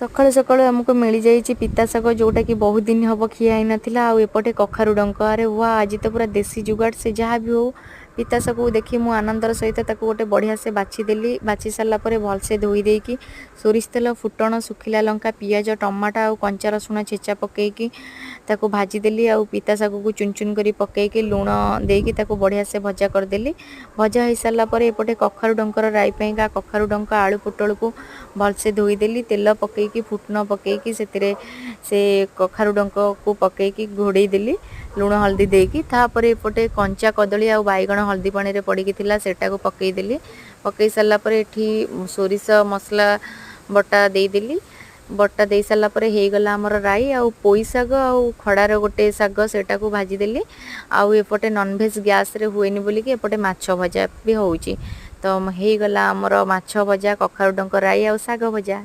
ସକାଳୁ ସକାଳୁ ଆମକୁ ମିଳିଯାଇଛି ପିତା ଶାଗ, ଯେଉଁଟାକି ବହୁତ ଦିନ ହେବ ଖିଆ ହେଇନଥିଲା। ଆଉ ଏପଟେ କଖାରୁ ଡଙ୍କ। ଆରେ ୱା, ଆଜି ତ ପୁରା ଦେଶୀ ଯୁଗାଡ଼। ସେ ଯାହା ବି ହଉ, ପିତା ଶାଗକୁ ଦେଖି ମୁଁ ଆନନ୍ଦର ସହିତ ତାକୁ ଗୋଟେ ବଢ଼ିଆ ସେ ବାଛିଦେଲି। ବାଛି ସାରିଲା ପରେ ଭଲସେ ଧୋଇ ଦେଇକି ସୋରିଷ ତେଲ, ଫୁଟଣ, ଶୁଖିଲା ଲଙ୍କା, ପିଆଜ, ଟମାଟୋ ଆଉ କଞ୍ଚା ରସୁଣ ଛେଚା ପକେଇକି ତାକୁ ଭାଜିଦେଲି। ଆଉ ପିତା ଶାଗକୁ ଚୁନ ଚୁନ କରି ପକେଇକି ଲୁଣ ଦେଇକି ତାକୁ ବଢ଼ିଆ ସେ ଭଜା କରିଦେଲି। ଭଜା ହେଇସାରିଲା ପରେ ଏପଟେ କଖାରୁ ଡଙ୍କର ରାଇ ପାଇଁକା କଖାରୁ ଡଙ୍କ, ଆଳୁ, ପୋଟଳକୁ ଭଲସେ ଧୋଇଦେଲି। ତେଲ ପକେଇକି, ଫୁଟଣ ପକେଇକି ସେଥିରେ ସେ କଖାରୁ ଡଙ୍କକୁ ପକେଇକି ଘୋଡ଼େଇ ଦେଲି ଲୁଣ ହଳଦୀ ଦେଇକି। ତାପରେ ଏପଟେ କଞ୍ଚା କଦଳୀ ଆଉ ବାଇଗଣ ହଳଦୀ ପାଣିରେ ପଡ଼ିକି ଥିଲା, ସେଟାକୁ ପକେଇଦେଲି। ପକେଇ ସାରିଲା ପରେ ଏଠି ସୋରିଷ ମସଲା ବଟା ଦେଇଦେଲି। ବଟା ଦେଇ ସାରିଲା ପରେ ହେଇଗଲା ଆମର ରାଇ। ଆଉ ପୋଇ ଶାଗ ଆଉ ଖଡ଼ାର ଗୋଟେ ଶାଗ, ସେଇଟାକୁ ଭାଜିଦେଲି। ଆଉ ଏପଟେ ନନଭେଜ୍ ଗ୍ୟାସ୍ରେ ହୁଏନି ବୋଲିକି ଏପଟେ ମାଛ ଭଜା ବି ହେଉଛି। ତ ହେଇଗଲା ଆମର ମାଛ ଭଜା, କଖାରୁ ଡଙ୍କ ରାଇ ଆଉ ଶାଗ ଭଜା।